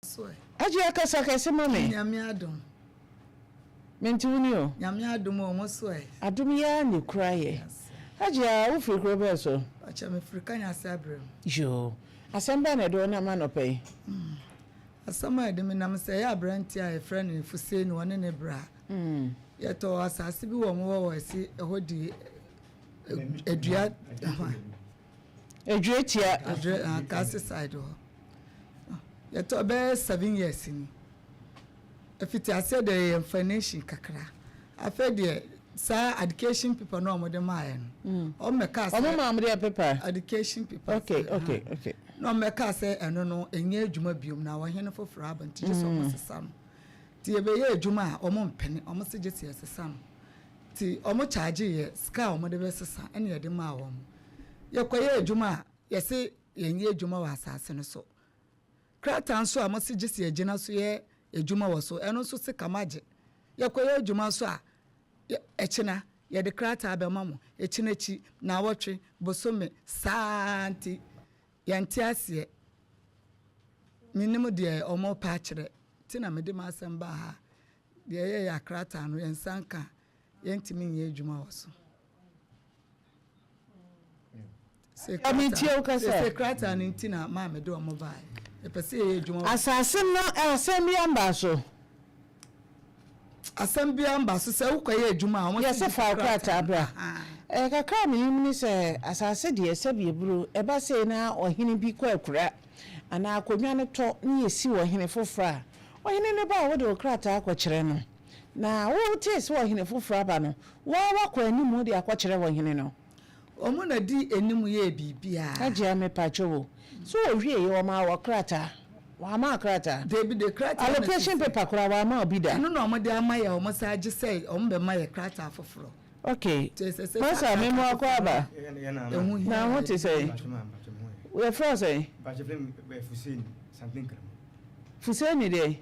So ɛ. Agye kasa kɛse ma me. Nyame adom. Mente wo ni o. Nyame adom o, mo so ɛ. Adom yi ara na ekura yɛ. Agye wo firi kuro bɛn so? Pakyɛ me firi Kanyase Abrem. Yoo. Asɛm bɛn na ɛde wo nam anɔpa yi? Asɛm a ɛde me nam sɛ ɛyɛ aberanteɛ a yɛfrɛ no Fuseni ɔne ne bra. Yɛtɔɔ asase bi wɔ mo hɔ wɔ ɛse ɛhɔ di adua hwan. Adwiratia. Adwira Akase side hɔ. Yɛtɔ bɛyɛ 7 years ni. Ɛfiti aseɛ deɛ yɛyɛ information kakra. Afei deɛ saa education paper no a wɔde maa yɛ no. Wɔn mɛka sɛ. Wɔn maa mo deɛ paper. Education paper. Okay. Na wɔn mɛka sɛ ɛno no ɛnyɛ adwuma biom na wɔhene foforɔ aba nti gye sɛ wɔn sesa no. Nti yɛbɛyɛ adwuma a wɔn mpene, wɔn sɛ gye sɛ yɛsesa no. Nti wɔn charge yɛ sika a wɔde bɛsesa ɛna yɛde maa wɔn. Yɛkɔyɛ adwuma a yɛse yɛnyɛ adwuma wɔ asase no so. Krataa nso a wɔse gye sɛ yɛgyina so yɛ adwuma wɔ so, ɛno nso se kama gye. Yɛkɔyɛ adwuma nso a ɛkyina yɛde krataa bɛma mo, ɛkyina akyi, naawɔtwe, bosome, saa nti yɛnte aseɛ. Menim deɛ wɔn pa akyerɛ nti na mede m'asɛm baa ha. Deɛ ɛyɛ yɛ akrataa no yɛn nsa nka, yɛntumi nyɛ adwuma wɔ so. Metie wo kasa. Sɛ krataa no nti na maa mede wɔn baa. Yɛpɛ sɛ yɛyɛ adwuma wɔ Asase no asɛm bi amba so. Asɛm bi amba so sɛ wokɔyɛ adwuma a wɔn Yɛsɛ fa wo krataa bra. Ɛyɛ kakra a menim ne sɛ asase deɛ sɛbi eburo ɛba sei na ɔhene bi kɔ akura anaa akonnwa no tɔ ne yɛsi ɔhene foforɔ a, ɔhene no ba a wode wo krataa akɔkyerɛ no. Na wotee sɛ ɔhene foforɔ aba no, woa wakɔ anim de akɔkyerɛ ɔhene no. Wɔn na di anim yɛ biribiara. Agye mepakyɛ wo. So wɔwie yɛ wɔma wɔ krataa. Wɔama krataa. Dabi de krataa na Allocation paper koraa wɔama obi da. Ɛno na wɔn de ama yɛ, wɔn san gye sɛ wɔn bɛma yɛ krataa foforɔ. Okay. Nti ɛsɛ sɛ Masa saa me mu krataa akɔ aba. foforɔ no, ɛho hia Na ho te sɛ. Yɛfrɛ wo sɛn? Fuseni deɛ.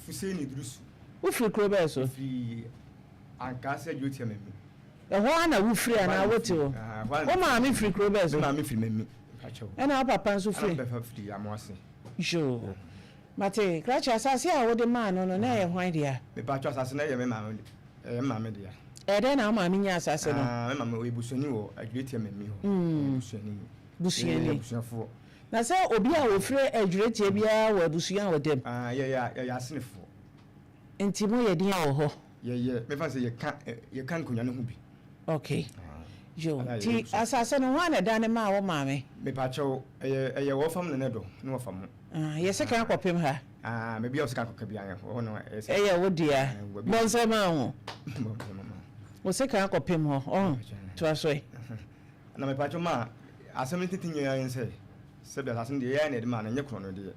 Fuseni Durusu. Wofiri kuro bɛɛ so? Firi Ankaase Adwotia Mami. Ɛhɔ ara na wofiri anaa wote hɔ? Wo maame firi kuro bɛɛ so? Me maame firi Mami. Ɛna wo papa nso firi? Ɛna papa firi Amoase. Yoo. Mate, krakye asase a wode maa no no na ɛyɛ hwan dea? Mepatwa asase no ɛyɛ me maame, ɛyɛ me maame dea. Ɛyɛ dɛn na wo maame nya asase no? Ah, me maame ɔyɛ busuani wɔ Adwotia Mami hɔ. Ɔyɛ busuani. Busuani. Yɛyɛ abusuafoɔ. Na sɛ obi a ofiri Adwotia biara wɔ abusua a ɔda mu? Ah, yɛyɛ yɛyɛ asenefoɔ. Nti moyɛ din wɔ hɔ? Yɛyɛ, mefa sɛ yɛka yɛka nkonnwa no ho bi. Okay. Yo, nti asase no hwan na ɛda ne maa wo maame? Mepakyɛw, ɛyɛ ɛyɛ wɔfam na ne dɔ ne wɔfam ho. Ah, yɛsɛ kan akɔpem ha. Ah, baabi a wɔsɛ kan akɔka bi ayɛ hɔ no ɛyɛ sɛ. Ɛyɛ wo dea. Bɔnsɛm a ho. Wɔsɛ kan akɔpem hɔ, ɔho, toa so ɛ. Na mepakyɛw ma asɛm no tete nyinaa yɛn sɛ sɛbi asase no deɛ yɛyɛ na yɛde maa no nyɛ korɔ no deɛ.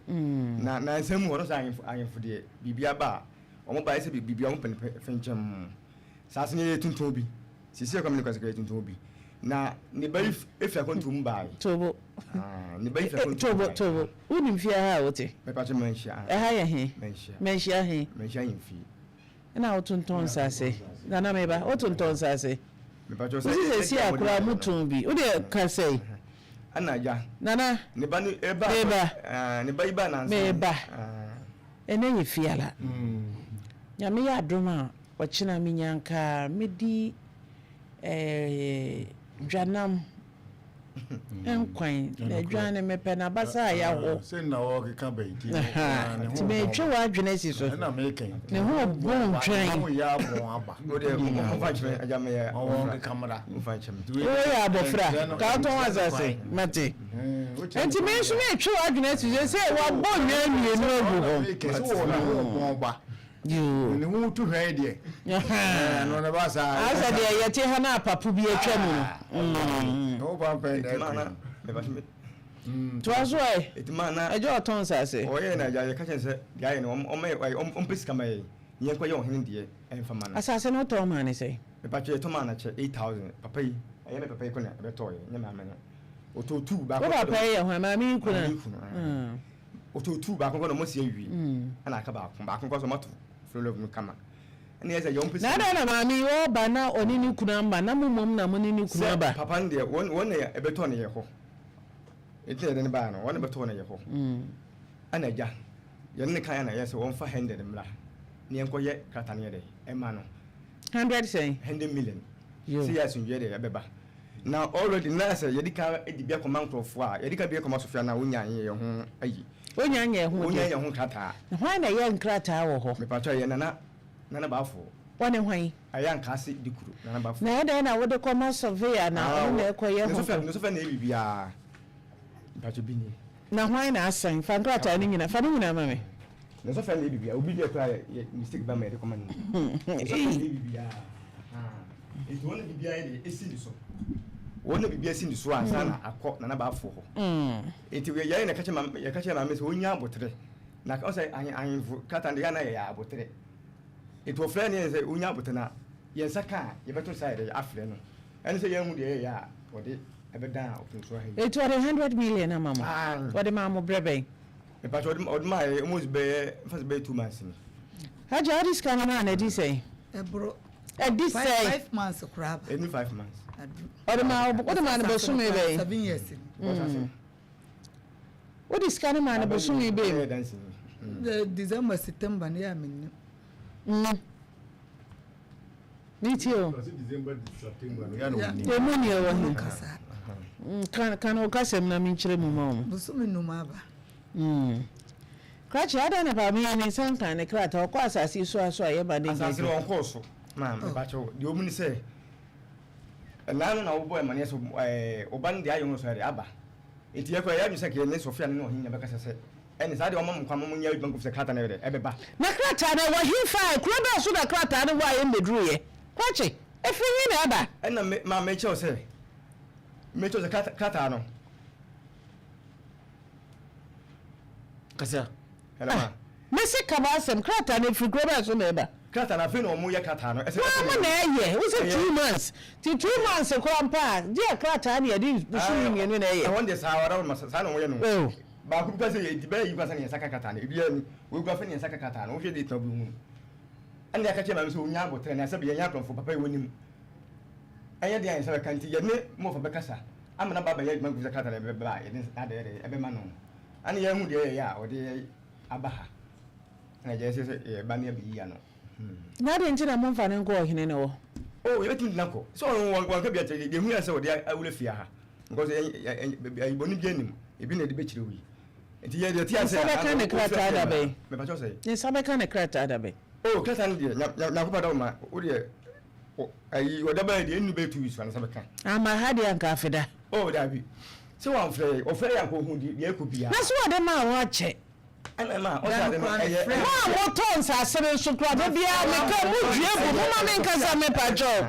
Na na nsɛm mu hɔ no sɛ ahemfo ahemfo deɛ biribi aba a wɔn ba yɛ sɛ biribi a wɔn pɛ fɛnkyɛm. Saa ase no yɛ tuntun bi. Sisi ɛkwan mi ne kwasika yɛ tuntun bi. Na ne ba yi efi akwantuo mu baae. Tobo. Ne ba yi fi akwantuo mu baae. Tobo, tobo. Wonim fie ha a wote? Mepakyɛ manhyia. Ɛha yɛ he? Manhyia. Manhyia he? Manhyia ahemfie. Ɛna wotontɔn nsase. Nana meba, wotontɔn nsase. Mepakyɛ sɛ. Wosi sɛ si akora mo tɔn bi. Wodeɛ ka sɛi. Ɛna agya. Nana. Ne ba no eba. Meba. Ne ba yi ba nansa. Meba. Ɛnɛ yɛ fiala. Nyame yɛ adom a ɔkyena menya nka medi dwanam nkwan na adwan no mepɛ n'abasa a yɛaho. Nti metwe w'adwene asi so. Ne ho bɔ ntwɛn. Woyɛ abɔfra ka wotɔn asase mate. Nti me nso metwe w'adwene asi so sɛ wabɔ nnwan mmienu agu hɔ. Ne ho tu hwɛn deɛ. Ɛno ne ba saa. Asɛ deɛ yɛte ha na apapo bi atwa mu no. Wo pampɛn na ɛkɔ. Toa so ɛ. Ɛgya ɔtɔn nsase. Ɔyɛ na agya yɛka kyɛn sɛ deɛ ayɛ no ɔmpɛ sika ma yɛ. Yɛn kɔ yɛ ɔhene deɛ ɛmfa ma no. Asase no tɔn maa ne sɛ. Mepakyɛ yɛtɔ maa no kyɛ 8,000 papa yi ɛyɛ me papa yi kɔ na ɛbɛtɔɔ yɛ nyɛ maame no. Ɔtɔ tu baako. Wo papa yi yɛ hwan, maame yi kuna? Maame yi kuna. Ɔtɔ tu baako kɔ na ɔmo si awie. Ɛna aka baako baako kɔ so ɔmo ato flolov no kama. Ɛna yɛ sɛ yɛ ɔmo pɛ Na adɛn na maame yi ɔɔba na ɔne ne kunu amba na mo mmom na mo ne ne kunu Sɛ aba? papa no deɛ wɔn wɔn na ɛbɛtɔ no yɛ hɔ. Eti na yɛde no baa no wɔn na ɛbɛtɔ no yɛ hɔ. Ɛna agya. Yɛne no kaeɛ na yɛ sɛ wɔmfa hundred mmra na yɛnkɔyɛ krataa no yɛ dɛ ɛma no. Hundred sɛn? 100 million. Sɛ yɛ asomdwoeɛ deɛ ɛbɛba. Na already na sɛ yɛde ka de bi akɔma nkurɔfoɔ a, yɛde ka bi akɔma Sofia na wonya nyɛ yɛn ho ayi. Wonya nyɛ ho Wonya yɛn ho nkrataa. Na hwan na ɛyɛ nkrataa wɔ hɔ? Mepatwa yɛ Nana Nana Baafoɔ. Wɔne hwan? Ɛyɛ Ankaase Dikuro Nana Baafoɔ. Na ɛdɛn na wode kɔma surveyor na ɔno na ɛkɔyɛ ho? Ne Sofia na ɛyɛ biribiara. Mepatwa bi nie. Na hwan na asan? Fa nkrataa no nyina, fa ne nyinaa ma me. Ne Sofia na ɛyɛ biribiara. Obi deɛ koraa yɛ mistake ba ma yɛde kɔma no. Ne Sofia na ɛyɛ biribiara. Nti wɔn na biribiara yɛ de esi ne so. Wɔn na biribiara si ne so ansa na akɔ Nana Baafoɔ hɔ. Nti yɛn na yɛka kyerɛ yɛka kyerɛ maame sɛ wɔnya abotere. Na ɔsɛ ahemfo krataa no deɛ yɛn na yɛyɛ abotere. Nti wɔfrɛ ne yɛn sɛ wɔnya abotere na yɛn nsa ka a yɛbɛto nsa yɛ de afrɛ no. Ɛne sɛ yɛn ho deɛ yɛyɛ a wɔde ɛbɛdan ɔfonsuo ha yi. Eti ɔde 100 million ama mo? Wɔde maa mo brɛ bɛn? Mpatwa ɔde maa yɛ almost bɛyɛ nfa sɛ bɛyɛ 2 months ni. Hajj, ɔde sika no maa na ɛdi sɛn? Ɛboro. Ɛdi sɛn? 5 months koraa ba. Ɛni 5 months. Ɔde maa, ɔde maa no bosome bɛn? 7 years ni. Wode sika no maa no bosome bɛn mu? December, September ne yɛ a mennim. Ne ti o. Emu ni ɛwɔ he? Ka no kasɛm na menkyerɛ mu ma wo. Bosome 5 aba. Krakye, adan na paame yi ne nsa nka ne krataa ɔkɔ asase yi so a so a yɛba ne Asase no wɔnkɔɔ so ma mepakyɛw deɛ ɔmu ne sɛ ɛnaa no na wobɔ ɛmaneɛ sɛ ɔba no deɛ ayɛ ho so ɛde aba nti yɛkɔ yɛ adwene sɛ kɛyɛ ne Sɔfia no ne ɔhene nyina bɛkasa sɛ ɛne saa deɛ ɔma mo kwan ma monyɛ adwuma nkɔfi sɛ krataa no ɛbɛdɛ ɛbɛba. Na krataa no ɛwɔ he fa? Kuro bɛɛ so na krataa no wɔ a ɛmmɛduruiɛ? Krakye, ɛfiri he na ɛba? Ɛna me ma mekyerɛw sɛ mekyerɛw sɛ krataa no Kasa. Hello ma. Mese kaba asɛm, krataa no ɛfiri kuro bɛɛ so na ɛba? Krataa no afei na ɔmo yɛ krataa no. Ɛsɛ wɔn mo na ɛyɛ wo sɛ 2 months ti 2 months koraa mpa a gye krataa ne yɛde bosome 2 na ɛyɛ. Ɛwɔn deɛ saa ɔdawɔ ma saa na ɔmo yɛ no. Baako bi ka sɛ yɛ bɛyɛ yi kasa ne yɛn nsa ka krataa no ebi yɛ ni wei kura fɛ ne yɛn nsa ka krataa no wohwɛ de tena bi hu ɛna yɛaka kyerɛ maame sɛ onya abotire na sɛ yɛn nyɛ akorɔmfo papa yi wɔ nim ɛnyɛ deɛ yɛn nsa bɛka nti yɛne mmɔfra bɛkasa ama na ba bɛyɛ adwuma nkusa krataa no ɛbɛba a yɛde n'ade yɛ ɛbɛma no ɛna yɛn hu deɛ yɛyɛ a ɔde aba ha ɛna yɛ sɛ sɛ yɛba ne abɛyi ano. Na adi nti na momfa ne nkɔ ɔhene ne wɔ? O yɛbɛtumi de nakɔ sɛ ɔno wɔn wɔn ka bi akyerɛ deɛ hu yɛn sɛ ɔde awura fie ha because yɛn yɛn bɔnne bi anim ebi na yɛde bɛkyerɛ wo yi nti yɛ deɛ ti ase. Nsa bɛka ne krataa da bɛn? Mɛpàtɔ sɛ. Ne nsa bɛka ne krataa da bɛn? O krataa no deɛ Nyankopɔn da wo ma o deɛ ayi ɔda bɛyɛ deɛ ɛnu bɛyɛ 2 weeks wa nsa bɛka. Ama ha deɛ anka afeda. O dabi sɛ wɔn frɛ ɔfrɛ yɛ akɔ ohun deɛ ɛkɔ bia. Na so wɔde maa wɔn akyɛ. Ɛna ma ɔsɛ ade no ɛyɛ. Mo a motɔ nsase no nso kora da biara meka mo dua gu mo ma menkasa mepakyɛw.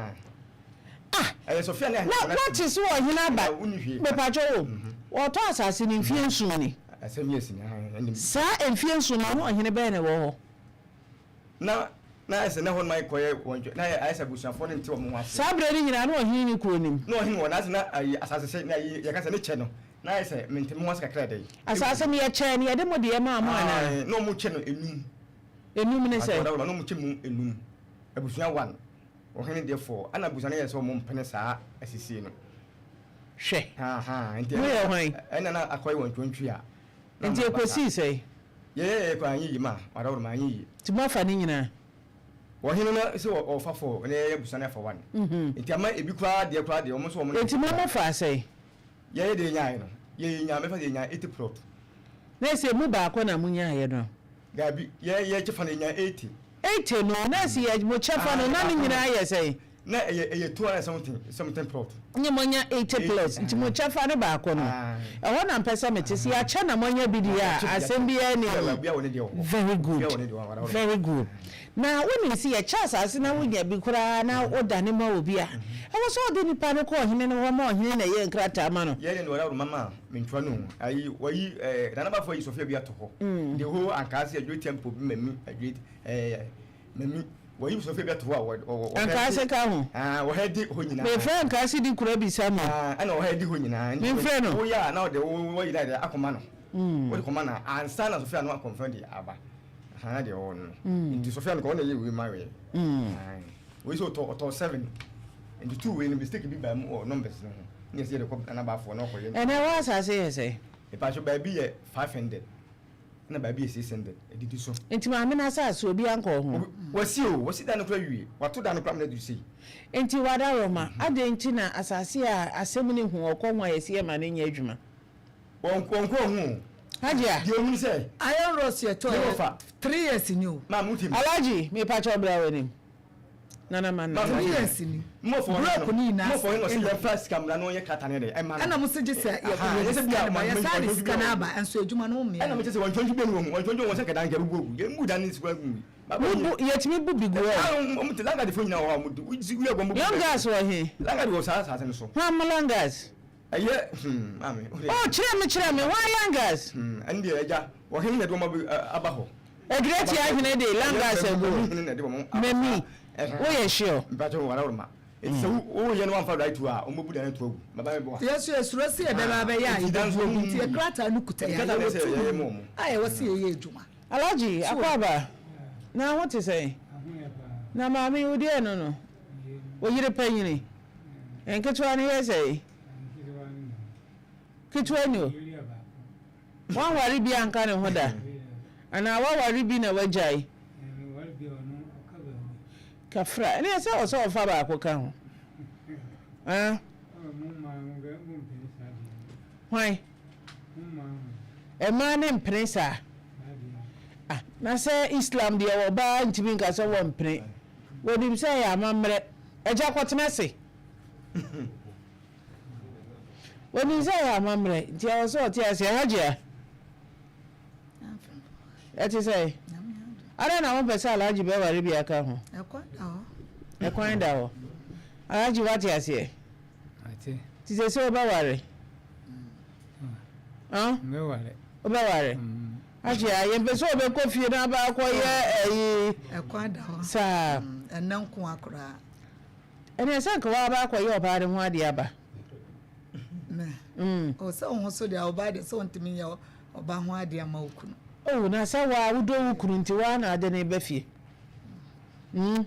Ah, ɛyɛ Sɔfia ne na wɔte so wɔ ɔhene aba mepakyɛw o wɔtɔ asase no mfie 7 ni. Asɛm yɛ si Saa mfie 7 no ho ɔhene bɛyɛ na ɛwɔ hɔ? Na ayɛ sɛ na hɔ nom ayɛ kɔyɛ wɔn dwa na ayɛ sɛ abusuafoɔ no nte wɔn ho ase. Saa berɛ no nyinaa na ɔhene ne kuro nim. Na ɔhene wɔ n'ase na ayi asase sɛ na ayi yɛka sɛ ne kyɛ no na ayɛ sɛ mente me ho ase kakra dɛ. Asase no yɛkyɛɛ no yɛde mo deɛ maa mo anaa? Na wɔn kyɛ no enum. Enum ne sɛ? Na wɔn kyɛ mu enum abusua one ɔhene deɛ four ɛna abusua no yɛ sɛ wɔn mpene saa asisie no. Hwɛ. Nti mo yɛ hwan? Ɛna na akɔyɛ wɔn ntwantwi a. Nti ekosii sɛ? Yɛyɛ yɛ kɔ anyi yi ma ɔdaworo ma anyi yi. Nti mo afa ne nyinaa? Ɔhene no sɛ ɔfa four na yɛyɛ abusua no afa one. Nti ama ebi koraa deɛ koraa deɛ wɔn nso wɔn. Nti mo fa sɛ? Yɛyɛ deɛ nyaayɛ no yɛyɛ nyaa mɛfa yɛ nyaa 80 plot. Na ɛsɛ mu baako na mo nyaayɛ no? Dabi yɛ yɛ kyɛfa no yɛ nyaa 80. 80 no na ɛsɛ yɛ mo kyɛfa no na ne nyinaa yɛ sɛn? Na ɛyɛ 200 and something plot. Nye mo nya 80 plots nti mo kyɛfa no baako no ɛhɔ na mpɛ sɛ mete sɛ yɛakyɛ na moanya bi deɛ a asɛm biara ni ho. Very good, very good. Na wonim sɛ yɛkyɛ asase na wonya bi koraa na wodane ma obi a ɛwɔ sɛ ɔde nipa no kɔ ɔhene no hɔ ma ɔhene na ɛyɛ nkrataa ma no. Yɛne no ɔdaworo mama mentwa no ayi wayi Nana Bafo ayi Sofia bi ato hɔ the whole Ankaase Adwiri temple bi mami Adwiri mami wɔyi Sofia bi ato hɔ a wɔ Ankaase ka ho. Wɔhɛ di hɔ nyinaa. Mefrɛ Ankaase di kura bisa mo. Ɛna wɔhɛ di hɔ nyinaa. Mefrɛ no. Woyɛ a na ɔde wɔyi na de akɔma no. Wode kɔma no ansa na Sofia no akɔmfɛn de aba. Hana deɛ ɔwɔ no. Nti Sofia no kɔ ɔna yɛ wei ma wɛ. Wei sɛ ɔtɔ seven. Nti two wei no mistake bi baa mu wɔ numbers no ho. Ne yɛ sɛ yɛde kɔ Nana Bafo na ɔkɔyɛ. Ɛnɛ wɔ asase yɛ sɛ? Ìpàṣẹ baabi yɛ 500. Ɛna baabi yɛ 600 ɛdidi so. Nti maame no asase obiara nkɔɔ ho? Wasi o, wasi dan no koraa wie. Wato dan no koraa ama no aduru sei. Nti Wadaroma, adɛn nti na asase a asɛm no hu ɔkɔ ho a yɛsi yɛma no nyɛ adwuma? Wɔnkɔɔ ho o. Hajia. Deɛ ohunu sɛ. Iron rods yɛtɔɔ yɛ 3 years ni o. Maame wotie me. Alhaji, mepakyɛw bra w'anim. Nana ma nana. 3 years ni. Block ni nyinaa sɛ. Mmɔfra ɔsɛ yɛmfa sika mmra na ɔnyɛ krataa no yɛ dɛ ɛma no. Ɛna mo se gye sɛ yɛde sika no ba yɛsan de sika no aba nso adwuma no wo mmea. Ɛna mo kyɛ sɛ wɔntwɔntwi bɛ no wɔ ho wɔntwɔntwi wɔn sɛ nkɛda nka ɛbɛbu agu yɛn bu dan ne sika gu yi. Mo bu yɛtumi bu bi gu hɔ. Wɔn te langadi fo nyinaa wɔ hɔ a wɔn di wia wɔn bu. Young guys wɔ he? Langadi wɔ saa asase no so. Hwan mo langas? Ɛyɛ hmm maame. Oh kyerɛ me kyerɛ me hwan langas? Hmm ɛne deɛ agya ɔhene na ɛde wɔn aba hɔ. Adwira tia hene de langas agu. Mami woyɛ sure? Mpakyɛ wɔ wara Eti sɛ woyɛ no wamfa right a wɔn bɛbu dan no to agu. Baba mi bɔ. Yɛn nso yɛsuro sɛ yɛbɛba abɛyɛ a yɛbɛbu agu nti yɛ krataa no kuta yɛn a yɛwɔ tumi a yɛwɔ sɛ yɛyɛ adwuma. Alhaji Akwaaba na ho te sɛn? Na maame wo deɛ no no wo yere panyini nketewa no yɛ sɛn? Ketewa ni o. Woanware bi anka ne ho da? Anaa woaware bi na woagyae? Kafra, ɛne sɛ wɔ sɛ ɔfa baako ka ho. Ah? Hwan? Mmaa ne mpene saa. Ah, na sɛ Islam deɛ ɔbaa ntumi nka sɛ wɔmpene. Wɔnim sɛ ɛyɛ amammerɛ. Agya kɔtena ase. Onim sɛ ɛyɛ amammerɛ nti ɛwɔ sɛ ɔte aseɛ. Hajia, ɛte sɛn? Adɛn na wopɛ sɛ Alhaji bɛware bi aka ho? Ɛkwan da hɔ. Alhaji wate aseɛ? Nti sɛ sɛ wobɛware? Wobɛware? Hajia, yɛmpɛ sɛ wobɛkɔ fie na aba akɔyɛ ɛyi saa. Ɛnɛ nko akoraa. Ɛneɛ sɛ nka waba akɔyɛ ɔbaa no ho adeɛ aba. Mɛ. Mm. O sɛ wo ho so deɛ ɔbaa deɛ sɛ wontumi nyɛ ɔbaa ho adeɛ ama wo kunu. Oh, na sɛ waa wodɔ wo kunu nti waa na ade no ba fie. Mm.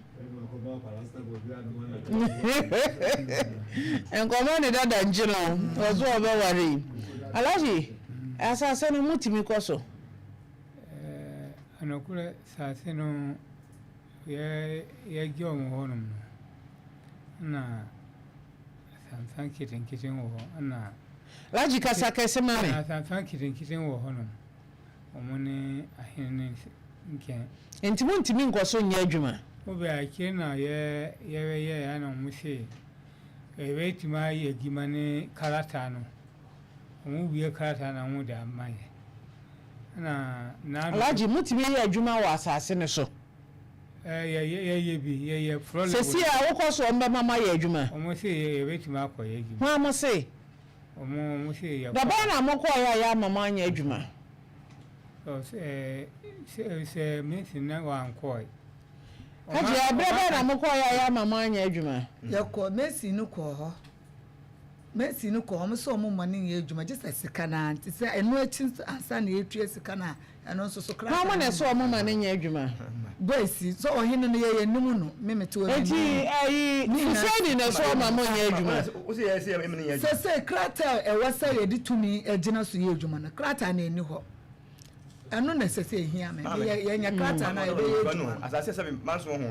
Nkɔmɔ ne dada nkyi no, ɔso ɔbɛware yi. Alhaji, asase no mutumi kɔ so? Eh, anokorɛ asase no Yɛ yɛgye wɔn hɔ nom no na asansan nketenkete wɔ hɔ na. Alhaji kasa kɛse ma me. Asansan nketenkete wɔ hɔ nom wɔn ne ahene ne nkyɛn. Nti mo ntumi nkɔ so nyɛ adwuma? Wo bɛ akyire na yɛ yɛbɛyɛɛ ɛna wɔn se yɛbɛtumi ayɛ adwuma ne karataa no wɔn wie krataa na wɔn de ama yɛ ɛna naano. Alhaji motumi yɛ adwuma wɔ asase no so? Ɛɛ yɛ yɛyɛ bi yɛyɛ frɔlebo. Sɛsi a wokɔ so wɔn bɛma mo ayɛ adwuma? Wɔn se yɛ yɛbɛtumi akɔ yɛ adwuma. Hwan mo se? Wɔn wɔn se yɛkɔ. Dabɛn na mo kɔɔ yɛ a yɛama mo anyɛ adwuma? Ɔ sɛ sɛ sɛ minsin na wankɔɛ. Hajia ɛberɛ bɛn na mo kɔɔ yɛ a yɛama mo anyɛ adwuma? Yɛkɔ mason no kɔɔ hɔ. Mercy no kɔ, wɔn sɛ wɔn mma no nyɛ adwuma gye sɛ sika no ara nti sɛ ɛno akyi nso ansa na yɛtua sika no a ɛno nso so krataa Hwan mo na ɛsɛ wɔn ma no nyɛ adwuma? Boys yi sɛ ɔhene no yɛyɛ nim no me mete hɔ Enti menim no. ayi Ne nyinaa Fuseni na ɛsɛ wɔn ma mo nyɛ adwuma? Sɛsɛi krataa a ɛwɔ sɛ yɛde tumi gyina so yɛ adwuma no krataa no ɛnni hɔ. Ɛno na ɛsɛ sɛ ɛhia me. Meyɛ yɛnya krataa no a yɛbɛyɛ adwuma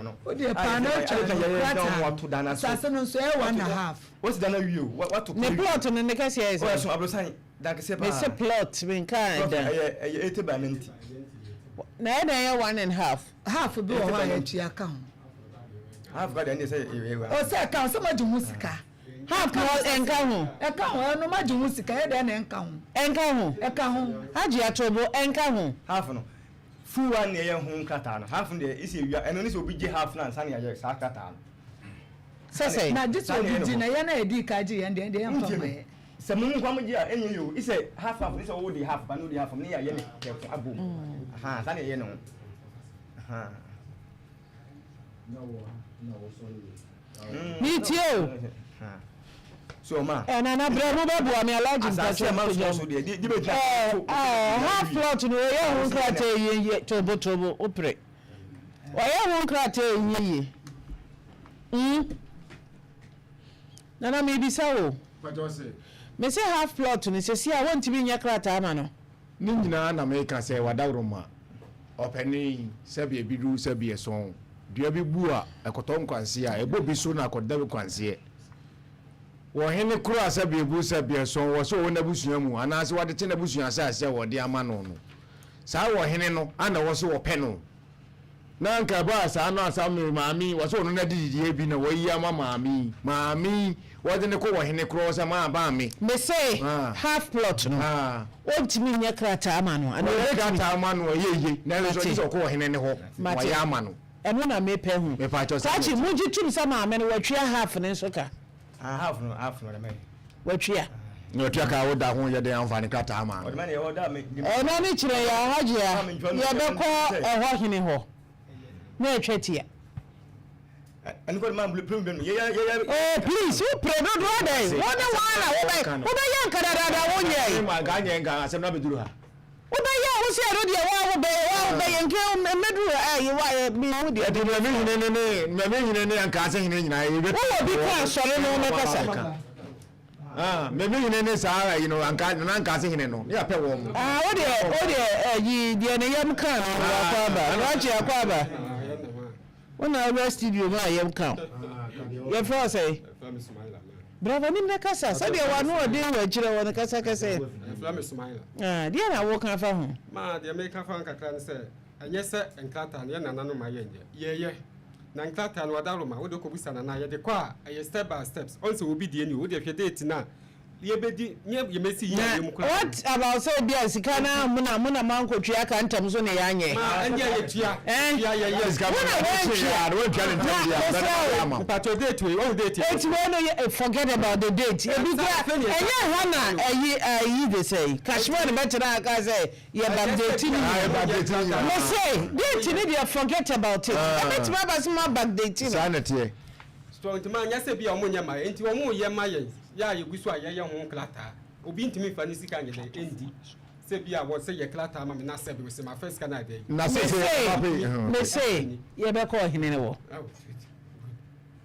no. Wo deɛ paano atwa no krataa no. Asase no nso ɛyɛ one and a half. Ne plot no ne kɛseɛ yɛ sɛn? Mese plot menkaa ɛdan. Na ɛdan yɛ one and half. Half bi wɔ hɔ a yɛtua ka ho. O sɛ ɛka ho sɛ moagye ho sika. Half no ɛnka ho. Ɛka ho ɛno magye ho sika yɛ dɛn na ɛnka ho. Ɛnka ho. Ɛka ho. Hajji Atobo ɛnka ho. Half no full one na ɛyɛ ho nkrataa no half no deɛ esi ewia ɛno ne sɛ obi gye half no ansa na yɛayɛ saa krataa no. Sɛ sɛ. Na gye sɛ obi gye na yɛn a yɛdii kan gye yɛn deɛ ɛndeɛ yɛmfa mma yɛ. Sɛ mo nko ara mo gye a ɛnyɛ yie o isɛ half half ne sɛ wo de half ba ne wo de half ne yɛayɛ ne prɛko abom ahaa saa na yɛyɛ ne ho ahaa. Metie o. Eh, nana brɛ mo bɛboa me alhaji mpakyɛ mpagya mu. Eh, eh, half plot no ɔyɛ ho nkrataa yie yie tobo tobo wopere. Ɔyɛ ho nkrataa yie yie. Mm. Nana mebisa wo. Mese half plot no sɛsi a wɔntumi nyɛ krataa ma no. Ne nyinaa na meka sɛ wadaworoma ɔpanin sɛbi ebi duru sɛbi ɛsɔn dua bi bu a ɛkɔtɔ nkwanseɛ a ɛbɔ bi so na akɔda nkwanseɛ. Wɔ hene koro a sɛbi ebu sɛbi ɛsɔn wɔ sɛ ɔwɔ n'abusua mu anaasɛ wɔde te n'abusua asase a wɔde ama no no saa wɔ hene no ana wɔ sɛ wɔpɛ no. Na anka ɛbaa saa no ansa me maame yi, wɔsɛ ɔno n'adididie bi na wɔayi ama maame yi. Maame yi, wɔde no kɔ ɔhene korɔ sɛ maa maame. Mese half plot no, ɔntumi nyɛ krataa ma no anaa Ɔyɛ ɔbɛtumi? krataa ma no ɛyɛ yie, nanso Mate. gye sɛ ɔkɔ ɔhene no hɔ na Mate. wɔayɛ ama no. Ɛno na mepɛ hu. Mepakyɛw saa na Kwakye, ɛte. mogye tom sɛ maame no watua half no nso ka? Ah, half no, half no ɔde ma yɛ. Watua. Na ɔtua ka a woda ho yɛ dɛn amfa ne krataa ama no? Ɔde ma no yɛ hɔ da a me. Ɛna ne kyerɛ yɛ Hajia, yɛbɛkɔ ɛhɔ hene hɔ na atwa tia. Oh please, wo pere dodo adɛn? Wo ne wɔn na wobɛ wobɛyɛ nka dadaada wo nyɛe. Wobɛyɛ wo sɛ ɛno deɛ wo a wobɛyɛ wo a wobɛyɛ nka mmɛduru ɛyi wa mi hu deɛ. Ɛdi mɛmi hene ne ne mɛmi hene ne ankaase hene nyinaa yɛ bɛ. Wowɔ bi kɔ asɔre no mɛkasa. Ah, mɛmi hene ne saa ayi no anka nana ankaase hene no ne apɛ wɔn. Ah, wo deɛ wo deɛ ɛyi deɛ ne yam kan no wakɔ aba wakye akɔ aba. Wo na awura studio mu a yam ka wo. Yɛfrɛ wo sɛn? Bra w'anim na kasa sɛdeɛ w'ano ɔden wɔ akyire hɔ no kasa kɛsɛ. Yɛfrɛ me Sumaila. Ah, deɛ na woka fa ho? Ma deɛ meka fa ho kakra ne sɛ, ɛnyɛ sɛ nkrataa no yɛn nananom ma yɛnyɛ. Yɛyɛ. Na nkrataa no adaworoma, wode kɔbisa nana a, yɛde kɔ a, ɛyɛ step by steps. Ɔn sɛ obi deɛ ni o, wodeɛ hwɛ date no a yɛbɛdi, nyɛ yɛmɛsi yi Na adeɛ mu koraa. what about sɛ ebia sika no a mo na mo na moankɔtua ka ntɛm so na yɛanyɛ? Ma ɛndeɛ yɛtua, Eh? tua yɛyɛ. Sika Wo na woantua. Woantua ne ntɛm deɛ a, Na mesrɛ wo. Mpakyɛw date wei, wahu date a? Eti wei no yɛ forget about the date. Ebi kura ɛnyɛ ha na ɛyi ɛyi de sɛ Kashmir bɛtena ha ka sɛ yɛ backdate ne nyinaa. Mo se date ne deɛ forget about it. Ɛbɛtumi aba sɛ mo abackdate no. Saa na ɛteɛ. So nti ma nyɛ sɛ bi a wɔn nyɛ ma yɛn nti wɔn yɛ ma yɛn yɛ a yɛgu so a yɛyɛ ho nkrataa obi ntumi nfa ne sika nyɛ dɛ ɛndi sɛ bi a wɔ sɛ yɛ krataa ma me na sɛ bi wɔ sɛ ma fɛ sika na ayɛ dɛ. Na sɛ sɛ Me se yɛbɛkɔ ɔhene no wɔ.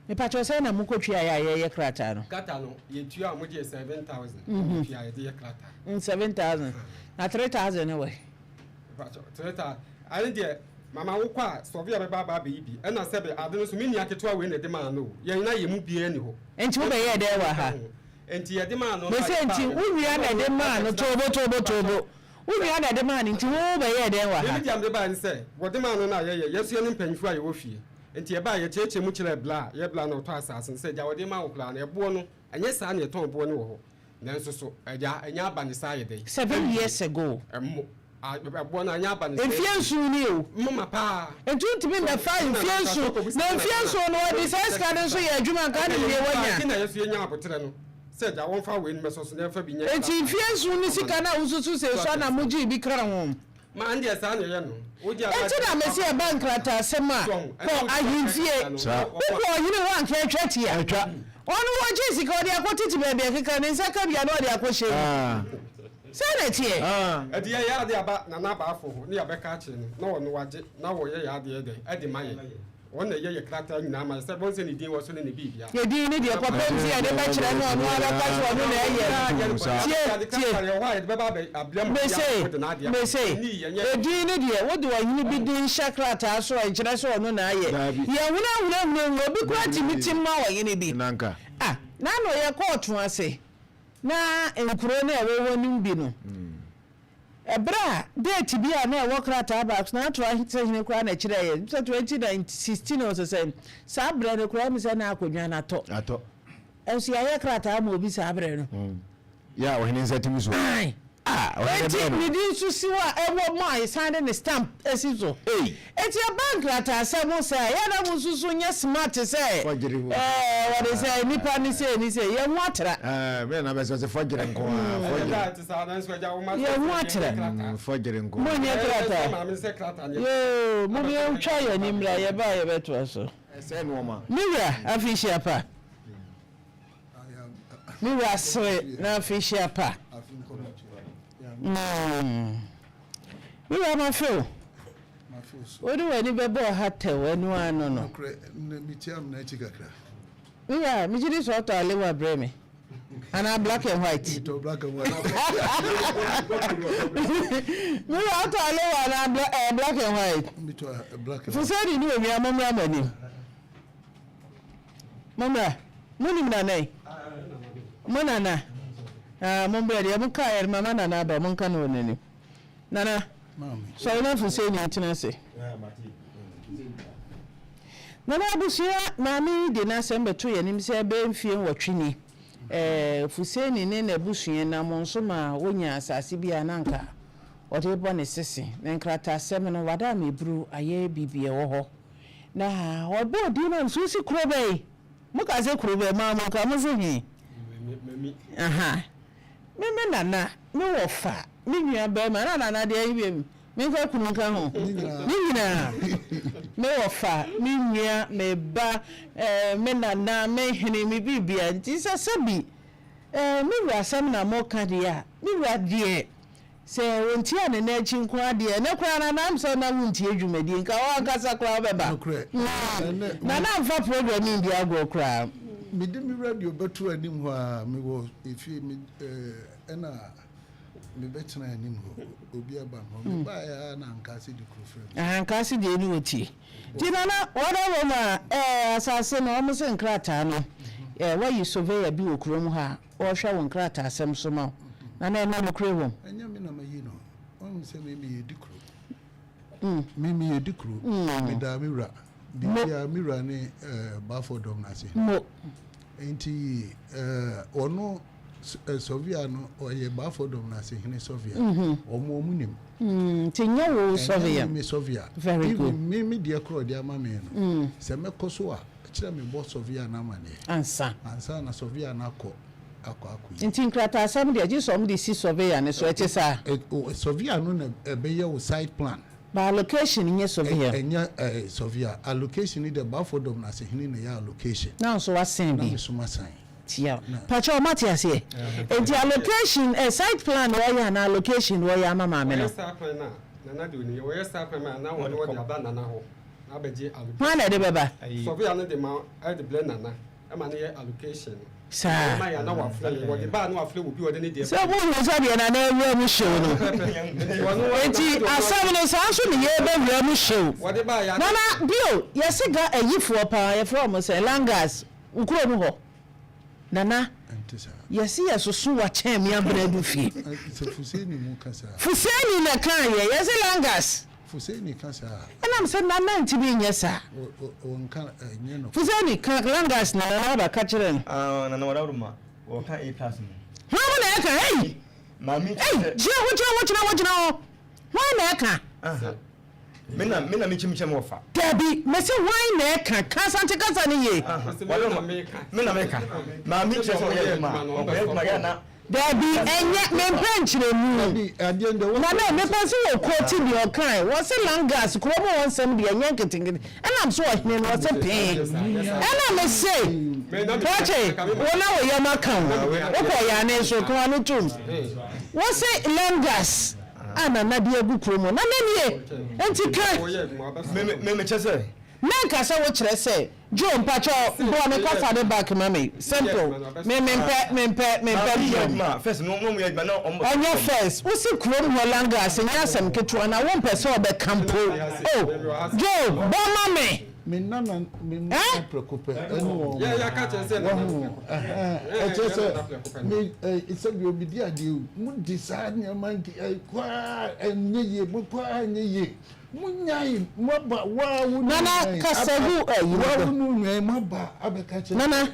Mepakyɛw sɛn na mokɔtua yɛ a yɛyɛ krataa no? Krataa no yɛtua a wɔgye yɛ 7000 yɛtua yɛde yɛ krataa. Mm 7000 na 3000 no wɛ? Mepakyɛw 3000 ɛne deɛ mama wokɔ a sɔvea bɛba aba abɛyi bi ɛna sɛbe ade no so me nua ketewa wei na ɛde maa no o yɛn na yɛn mu biara ni hɔ. Nti wobɛyɛɛ dɛn wɔ ha? Nti yɛde maa no. Mese nti wo nua na ɛde maa no toobo toobo toobo wo nua na ɛde maa no nti wo wobɛyɛɛ dɛn wɔ ha? Me deɛ mede baeɛ ne sɛ wɔde maa no na yɛyɛ yɛso yɛne mpanyinfoɔ a yɛwɔ fie. Enti ɛbaa a, yɛkyerɛkyerɛɛ mu kyerɛɛ Bla a, yɛ Bla na ɔtɔ asaase no, sɛ, Agya, wɔde rema wo koraa no, ɛboɔ no, ɛnyɛ saa na yɛtɔn boɔ no wɔ hɔ. Nanso so, Agya, ɛnyɛ aba ne saa yɛ dɛn? Seven years ago. Ɛmmo, a, ɛboɔ no anyɛ aba ne saa. Mfeɛ nson nie o. Moma paa. Enti wontumi mmɛfa mfeɛ nson, na mfeɛ nson no wɔde saa sika no nso yɛ adwuma anka wonim deɛ woanya. Enti na yɛn nso yɛnya aboterɛ no, sɛ, Agya, wɔmfa wei no mmɛsɔ so na yɛmfa bi nyɛ. Enti mfeɛ nson no sika no a wosusu sɛ esua na mogyee bi kaa ho. Ma ɛndeɛ saa na ɛyɛ no. Wogye a Enti na mese ɛba nkrataasɛm a, kɔ ahemfie. Wokɔ ɔhene hɔ a anka atwa tia. Ɔno ɔgye sika ɔde akɔtete baabi ɛkeka, ne nsa ka bi a na ɔde akɔhyɛ mu. Saa na ɛteɛ. Ɛde yɛyɛ adeɛ aba Nana Abaafo hɔ ne yɛabɛka akyerɛ no na ɔno wagye na wɔyɛ yɛn adeɛ dɛn ɛde ma yɛn. Wɔn na ɛyɛ yɛ krataa nyinaa ma yɛ sɛ bɔn sɛ ne din wɔ so ne ne biribiara. Yɛ din no deɛ kɔpem sɛ yɛde bɛkyerɛ no ɔno ara bɛka sɛ ɔno na ɛyɛ no. Tie, tie. Mese, mese, edin no deɛ wode ɔhene bi din hyɛ krataa so a ɛnkyerɛ sɛ ɔno na ayɛ. Yɛhunahunahunahuna obi koraa tumi tim ma ɔhene bi. Ah, n'ano yɛ kɔɔto ase na nkuro no a ɛwɔ hɔ no bi no. Ɛberɛ a date bi a na ɛwɔ krataa baako so na ato sɛ hene koraa na ɛkyerɛɛ yɛn sɛ 2016 o sɛ sɛn, saa berɛ no koraa ɛmi sɛ na akonnwa no atɔ. Atɔ. Nso yɛayɛ krataa ma obi saa berɛ no. Yɛ a ɔhene nsa tumi so. Ae. Ah, ɔhene Enti bɛn no. ne din nso si hɔ a ɛwɔ mu a yɛsan de ne stamp si so. Ei. Enti ɛba nkrataasɛm ho saa a, ɛyɛ a na mo nso so nyɛ smart sɛ Fɔgyere ho. ɛɛ wɔde sɛ nnipa ne sei ne sei, yɛn ho atra. Ɛɛ, me nana bɛsɛ ɔsɛ fɔgyere nko ara, fɔgyere. Yɛn ho atra. Fɔgyere nko ara. Monyɛ krataa. Yoo, mom yɛntwa yɛn ani mmra, yɛba a yɛbɛtoa so. Ɛsɛe nnoɔma. Me wura, afehyia pa. Me wura sere na afehyia pa. Mm. Me wura mafe o. Wode w'ani bɛbɔ ɔha tɛw ɛno ara no no. Nokorɛ, nnɛ metia me nan akyi kakra. Me wura, megye di sɛ ɔtɔ alewa brɛ me. Anaa black and white? Metɔ black and white. Me wura wotɔ alewa anaa bla, eh, black and white? Metɔ eh, black and white. Fuseni ne onua mommra mo anim. Mommra. Monim nana yi? Mo nana. Ah, mommra deɛ mo kaa yɛ mama nana aba monka no wɔ n'anim. Nana, sɔre na Fuseni ntena ase. Nana abusua maame yi de n'asɛm bɛto yɛn anim sɛ ɛbɛyɛ mfie nwɔtwe ni, Fuseni ne n'abusua nam wɔn so ma wonyaa asase bi a na anka ɔde rebɔ ne sese. Na nkrataasɛm no, wada ama eburu ayɛ biribi a ɛwɔ hɔ. Na ɔbɔɔ din no a, nso wosi kuro bɛn? Moka sɛ kuro bɛn? Maa monka, mo se he? Aha. Me me nana, me wɔfa, me nua barima, na nana deɛ ɛyɛ Menka kunu nka ho? Ne nyinaa. Me wɔfa, me nua, me ba, me nana, me hene, me biribia. Nti sɛ sɛbi me wura asɛm na moka deɛ a, me wura deɛ sɛ ɔntia ne nan akyi nko ara deɛ, ɛnɛ koraa no anam sɛ na wontie dwumadie, nka wo ankasa koraa wobɛba. Nana mfa program yi ndi agorɔ koraa. Mede me radio bɛto anim hɔ ara, mewɔ efie, ɛna Mebɛtena anim hɔ, obi aba me hɔ. Mebaeɛ ara na Ankaase de kuro frɛ me. Ankaase deɛ ne ɔtie. Nti Nana, wɔda hɔ ma ɛɛ asase no, wɔn se nkrataa no, ɛɛ wɔayi surveyor bi wɔ kurom ha a ɔrehwɛ wo nkrataasɛm so ma wo. Nana ɛno nokorɛ wom? Ɛnyɛ me na mayi no. Woahu sɛ me meyɛ dikuro. Me meyɛ dikuro. Medaa me wura. Biribiara me wura ne ɛɛ Baafoɔ dɔm no ase. Mo. Nti ɛɛ ɔno. Sɔvia no ɔyɛ Bafo dɔm no ase hene sɔvia. Wɔn wɔn nim. Nti nyɛ wo sɔvia. Ɛnyɛ me sɔvia. Very good. Even me me deɛ korɔ ɔde ama me no. Sɛ mɛkɔ so a kyerɛ me bɔ sɔvia no amaneɛ. Ansa. Ansa na sɔvia no akɔ akɔ akɔ yi. Nti nkrataasɛm deɛ gye sɛ wɔn de si sɔvia no so ɛte saa? Sɔvia no na ɛbɛyɛ wo site plan. But allocation nyɛ sɔvia. Ɛnyɛ sɔvia. Allocation no deɛ Bafo dɔm no ase hene na ɛyɛ allocation. Na wo nso woasen bi. Na me nso masan. Tia. Pakyɛw moate aseɛ? Enti allocation eh site plan na wɔyɛ anaa allocation na wɔyɛ ama maame no? Wɔyɛ site plan a Nana deɛ onim yɛ, wɔyɛ site plan a na wɔde wɔde aba Nana hɔ na abɛgye allocation. Hwan na ɛde bɛba? Surveyor no de ma ɛde brɛ Nana ɛma no yɛ allocation no. Saa. Wɔma yɛ a na wafrɛ yɛn, wɔde ba a na wafrɛ obi a ɔde ne deɛ Sɛ wohu sɛdeɛ Nana awura mu hyew no. Enti asɛm no saa nso ne yɛrebɛwura mu hyew. Wɔde ba a yɛ. Nana bio yɛse ga ayifoɔ paa yɛfrɛ wɔn sɛn langas. Wo kurom hɔ Nana yɛse yɛsoso wa kyɛn me abena adu fie. Fuseni na kaa yɛ yɛse langas. Ɛnam sɛ Nana ntumi nyɛ saa. Fuseni ka langas na Nana aba ka kyerɛ no. Ah Nana wadawuruma wɔka A plus no. Hwan mo na ɛka hey. Hey gyina hɔ gyina hɔ gyina hɔ gyina hɔ hwan na ɛka. Me na me na me kyim kyɛm wɔfa. Dabi, mese hwan na ɛka? Ka Asante kasa no yie. Me na meka. Maame kyerɛ sɛ ɔyɛ adwuma a, ɔkɔyɛ adwuma yɛ na. Dabi, ɛnyɛ, mempɛ nkyerɛmu. Nana, mepɛ sɛ wɔ quote deɛ ɔkae. Wɔse Langas, kurom hɔ nsɛm deɛ ɛnyɛ nketenkete. Ɛnam so ɔhene no, ɔse pee. Ɛna mese, Kwakye, wo na wo yam aka wo. Wokɔ Yane nso, ka w'ano tom. Wose Langas. a Nana de agu kurom hɔ. Nana nie! Enti ka. Me me me kyɛ sɛ. Mɛnka sɛ wo kyerɛ sɛ. Joe mpakyɛw boa me kasa no back ma me simple me mempɛ mempɛ mempɛ drum. First no no yɛ adwuma na ɔmo. Ɛnyɛ first wo se kurom hɔ langas nyɛ asɛm ketewa na wo mpɛ sɛ ɔbɛka mpo oh Joe bɔ ma me. Me nana me nana prɛko pɛ ɛne wɔn wahu ɛkyɛ sɛ me sɛbi obi di adeɛ mu di saa nneɛma nti ɛkɔ a ɛnyɛ yie mo kɔ a ɛnyɛ yie mo nyae mo aba waa wo nana kasa gu ɛyi waa wo nua mo aba abɛka kyerɛ nana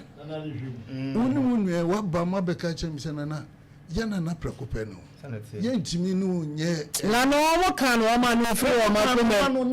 wo ne wo nua waba mo abɛka kyerɛ mi sɛ nana. Yɛn nana prɛko pɛ no, yɛntumi ne wo nyɛ. Na na wɔn ka no wɔn ano mfiri wɔn akoma mu.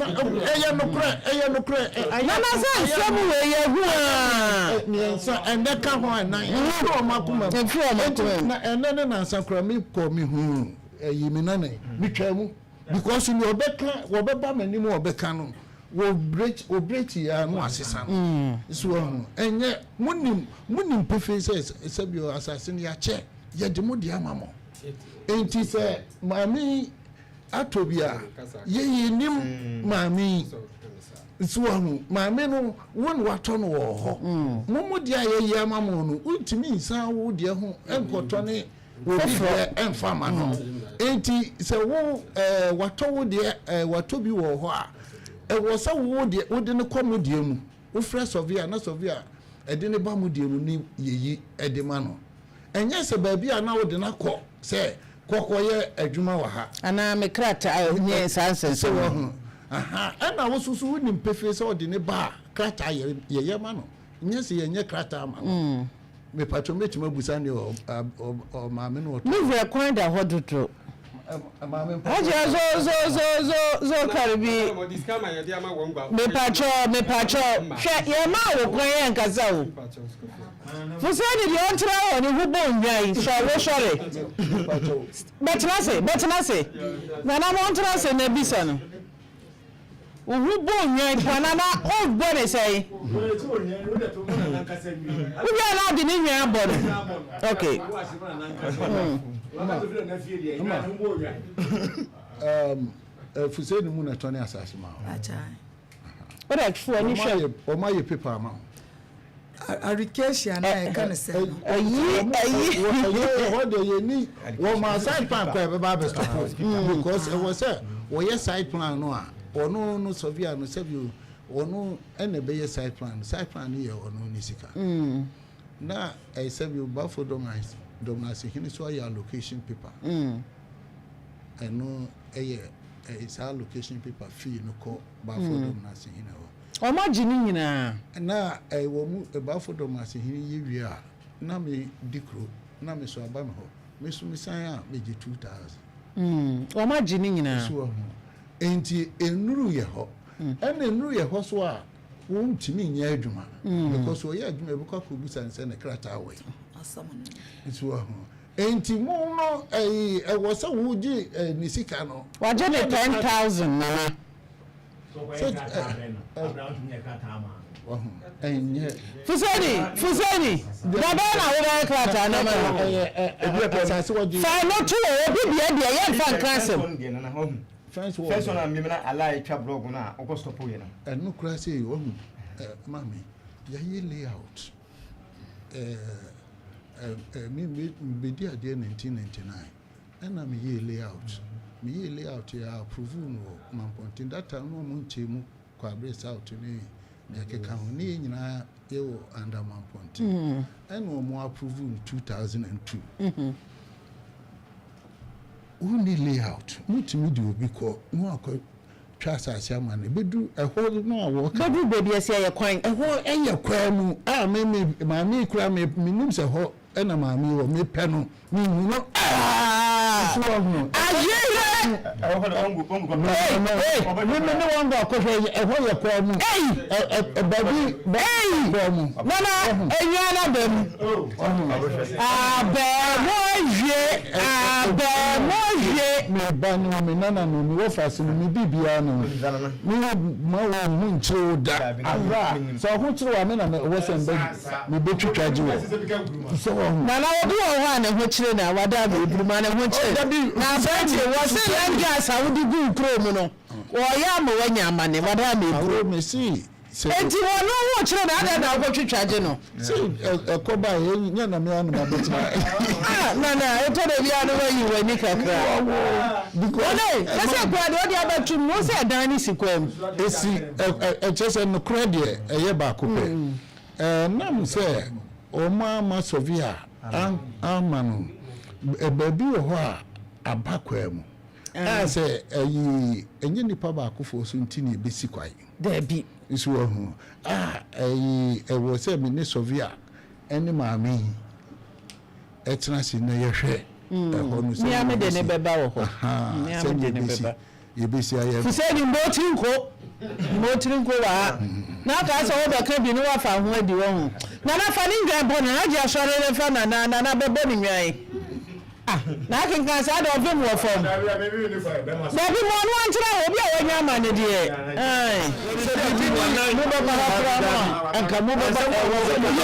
Ɛyɛ nokorɛ, ɛyɛ nokorɛ. Nana sɛ nsɛm wei yɛ hu aa. Mmiɛnsa, ɛnɛ ka ho ɛnan, ɛmfiri wɔn akoma mu. Ɛmfiri wɔn akoma mu. Na ɛnɛ ne nansa koraa me kɔ me hu ɛyi me nana yi, me twaa mu because nea ɔbɛka wɔbɛba m'anim ɔbɛka no wɔ break wɔ break yi ara no asesa no. So wɔn ɛnyɛ mo nim mo nim pefee sɛ sɛbi asase no yɛakyɛ yɛde mo de ama mo nti sɛ maame yi atɔ bi a yɛyɛ nim maame yi. So wahu? Maame no, wo na watɔ no wɔ hɔ. Mo mo deɛ a yɛyɛ ama mo no, wontumi nsan wo deɛ ho nkɔtɔ ne obi deɛ ɛmfa ma no. Enti sɛ wo ɛɛ watɔ wo deɛ ɛɛ watɔ bi wɔ hɔ a, ɛwɔ sɛ wo deɛ wode no kɔ mo deɛ mu. Wofrɛ sɔvea na sɔvea ɛde no ba mo deɛ mu ne yɛyi ɛde ma no. Ɛnyɛ sɛ baabi a na wode no akɔ sɛ kɔ kɔyɛ adwuma wɔ ha. Anaa me krataa nyɛ saa Sɛ nsɛnsɛm no. wahu. Aha. Ɛna wo nso so wonim pefee sɛ ɔde ne ba a, krataa yɛ yɛyɛ ma no. Nyɛ sɛ yɛnyɛ krataa ma no. Mepatwɔ mɛtumi abusa ne ɔmaame no ɔtɔ. Me werɛ kwan da hɔ dodo. Maame mpatwɔ. Hajia zo zo zo zo zo karibi. Mepatwɔ mepatwɔ hwɛ yɛmaa wo kwan yɛnkasa o. Fuseni deɛ ɔntena hɔ ne ho bɔ nnwan sɔre sɔre bɛtena ase bɛtena ase nana mo ntena ase na bisa no wo ho bɔ nnwan po nana o bɔ ne sɛn wobia na ade ne nwan abɔ no ok Fuseni mu na tɔne asase ma wo. Wode fo ani hwɛ. Wɔn ayɛ paper ama wo. Arikesia na ɛka ne sɛ no. Ayi ayi. Ɛhɔ deɛ yɛ ni wɔn ma side plan kɔ ɛbɛba abɛ stop because ɛwɔ sɛ wɔyɛ side plan no a ɔno no sɔvia no sɛbi ɔno ɛna ɛbɛyɛ side plan side plan no yɛ ɔno ne sika na ɛyɛ sɛbi bafo dɔm dɔm ase hene so ayɛ allocation paper ɛno ɛyɛ ɛyɛ saa allocation paper fee no kɔ bafo dɔm ase hene hɔ. Wɔn agye ne nyinaa. Na ɛwɔ mu Ebafo dɔm asehene yi wie a, na me di kuro, na me so aba me hɔ. Me so me san a, me gye 2000. Wɔn agye ne nyinaa. So wahu? Enti ennuru yɛ hɔ. Ɛna ennuru yɛ hɔ so a, wontumi nyɛ adwuma. Because ɔyɛ adwuma, yɛbɛkɔ akɔbisa no sɛ ne krataa wɔ he. So wahu? Enti mo no, ɛyi, ɛwɔ sɛ wogye ne sika no. Wagye ne 10,000 nana. Fuseni, Fuseni, dabɛn na wobɛyɛ krataa no ama no? Fa no to hɔ, obi deɛ deɛ yɛmfa nka asɛm. First one a mmemme na ala atwa blog no a wokɔ stop yɛ no. Ɛno koraa sɛ wahu maame yɛayɛ layout me mebɛdi adeɛ 1999 Ɛna me yɛɛ layout. Me yɛɛ layout yɛ approve no wɔ Mampɔnten. That time no ɔmo nkyɛɛ mu Kwabre South ne nea ɛkeka ho. Ne yɛn nyinaa yɛ wɔ under Mampɔnten. Ɛna ɔmo approve no 2002. Wonni layout, motumi de obi kɔ na wakɔ twa asase ama no. Ɛbɛduru ɛhɔ no a wɔka. Bɛduru baabi a ɛsɛ ɛyɛ kwan. Ɛhɔ yɛ kwan mu a me me maame yi koraa me menim sɛ ɛhɔ na maame yi wɔ. Mepɛ no mehu no. Ah! So wahu. Ayere! No, no, no. Me me ne wɔn kɔ akɔhwɛ ɛhɔ yɛ kwan mu. Baabi baabi kwan mu. Nana enwia na bɛm. Abɛɛmo awie abɛɛmo awie. Me ba no me nana no me wɔfase no me biribiara no me ma wo ho nkyere wo da abra sɛ ɔho kyere wo a me na wɔ sɛ mbɛ me bɛtwitwa gye wɔ sɛ wɔ ho. Nana obi wɔ hɔ a ne ho kyere no a wada ama eburu ma ne ho kyere na aberanteɛ wɔ se land gas a wode guu kuro mu no wɔyɛ ama wanya amane wada ama eburu. Awo me se Sɛ. Enti wɔn no ho kyerɛ no adɛn na wokɔtwitwa gye no. Sɛ ɛkɔ ba a nyɛ na me ara na mabɛtena. Ah Nana ɛtɔ da bi a na wayi w'ani kakra. One kyɛ sɛ kura deɛ ɔde abɛtom no wo sɛ ɛdan no si kwan mu. Ɛsi ɛkyerɛ sɛ nokorɛ deɛ ɛyɛ baako pɛ. Ɛnam sɛ wɔn amma sɔvia amma no baabi wɔ hɔ a aba kwan mu a sɛ ɛyi ɛnyɛ nipa baakofoɔ so nti na ɛbɛsi kwan. Dabi. So wahu? A, ɛyi, ɛwɔ sɛ me ne Sɔvia ne maame yi ɛtena ase na yɛhwɛ ɛhɔ no sɛ Mea me de ne bɛba wɔ hɔ. Ahaa, Mea me sɛdeɛ de ne yɛbɛsi, bɛba. yɛbɛsi ayɛ no. Fuseni mbotiri nko, mbotiri nko wɔ ha. Na aka sɛ wobɛka bi ne wafa ho adi wɔ ho. Nana fa ne ndwan bɔ no, na gye asɔre ne fa nana, nana bɛbɔ ne nwan. Ah, na akenkan saa deɛ ɔvem wɔ fam. Dabi ma ɔno ankyerɛ wo, obi a wanya ama no deɛ. Ae. Sɛ biribi ni mobɛba ha koraa no a, anka mobɛba ɛwɔ sɛ mo yoo.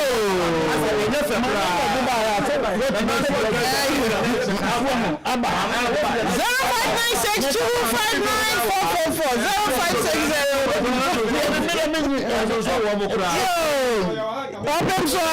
Ma ne kɔde baeɛ a sɛ. 0596259444 0560. Yoo, ɔpem so.